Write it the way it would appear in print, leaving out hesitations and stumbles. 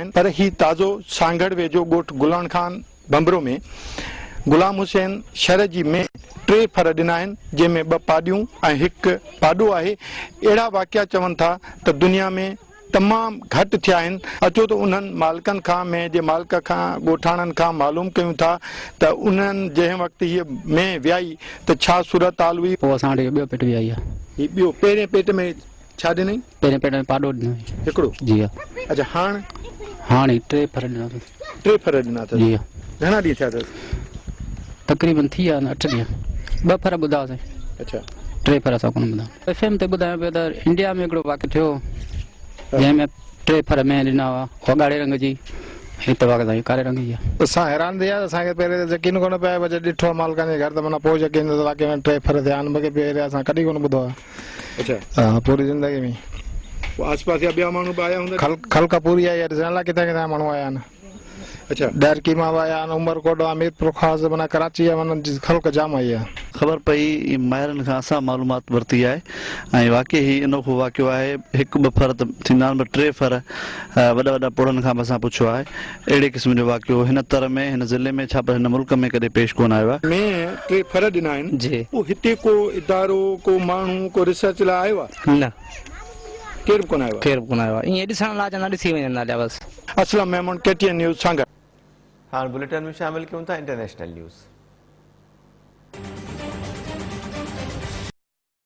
پر هي تازو سانگهڙ ويجهو ڳوٺ گلڻ خان ڀنڀرو ۾ غلام حسين شر جي مينهن ٽي ڦر ڏنا آهن، جنهن ۾ ٻه پاڏيون ۽ هڪ پاڏو آهي. اهڙا واقعا چون ٿا ته دنيا ۾ تمام گهٽ ٿيا آهن. اچو ته انهن مالڪن کان، مينهن جي مالڪ کان، ڳوٺاڻن کان معلوم ڪيون ٿا ته انهن جنهن وقت هيء مينهن ويائي ته ڇا صورتحال هئي. پوء اسان وٽ اهو ٻيو پيٽ ويائي آهي. هي ٻيو پهرين پيٽ ۾ ڇا ڏنائين؟ پهرين پيٽ ۾ پاڏو ڏنو. هڪڙو؟ جي ها. اڇا هاڻ؟ هاڻ هي ٽي ڦر ڏنا اٿس. ٽي ڦر ڏنا اٿس؟ جي ها. گهڻا ڏينهن ٿيا اٿس؟ تقريبن ٿي ويا آهن اٺ ڏينهن. ٻه ڦر ٻڌا هئاسين. اڇا. ٽي ڦر اسان ڪونه ٻڌا. ايف ايم تي ٻڌايو پيو ته انڊيا ۾ هڪڙو واقعو ٿيو هو جنهن ۾ ٽي ڦر مينهن ڏنا هئا اها ڳاڙهي رنگ جي هي ته واقعي سائين ڪاري رنگ جي آهي. اسان حيران ٿي وياسين اسان کي پهرين ته يقين ڪونه پيو آيو پر جڏهن ڏٺو مالڪن جي گهر ته معنيٰ پوء يقين ٿيو ته واقعي ۾ ٽي ڦر ٿيا آهن باقي پهرين اسان ڪڏهن ڪونه ٻڌو آهي. اڇا. ها پوري زندگي ۾. پوء آس پاس جا ٻيا ماڻهو به آيا هوندا؟ خلق خلق پوري آئي آهي ڏسڻ لاء ڪٿان ڪٿان ماڻهو آيا آهن. اڇا. ڏهرڪي مان به آيا آهن عمرڪوٽ مان ميرپورخاص معنيٰ ڪراچي جا معنيٰ خلق جام آئي آهي. خبر پئي ماهرن کان اسان معلومات ورتي آهي ۽ واقعي هي انوکو واقعو آهي هڪ ٻه ڦر ته ٿيندا آهن پر ٽي ڦر وڏا وڏا پوڙهن کان به اسان پڇيو آهي اهڙي قسم جو واقعو هن تر ۾ هن ضلعي ۾ ڇا پر هن ملڪ ۾ ڪڏهن پيش ڪونه آيو آهي. ۾ ٽي ڦر ڏنا آهن. جي. پوء هتي ڪو ادارو، ڪو ماڻهو، ڪو ريسرچ لاء آيو آهي؟ نه. ڪير به ڪونه آيو آهي؟ ڪير به ڪونه آيو آهي. ائين ڏسڻ لاء اچن ٿا ڏسي وڃن ٿا هليا بس. Aslam Memon, K T N news, Sanghar. هاڻ بليٽن ۾ شامل ڪيون ٿا انٽرنيشنل نيوز.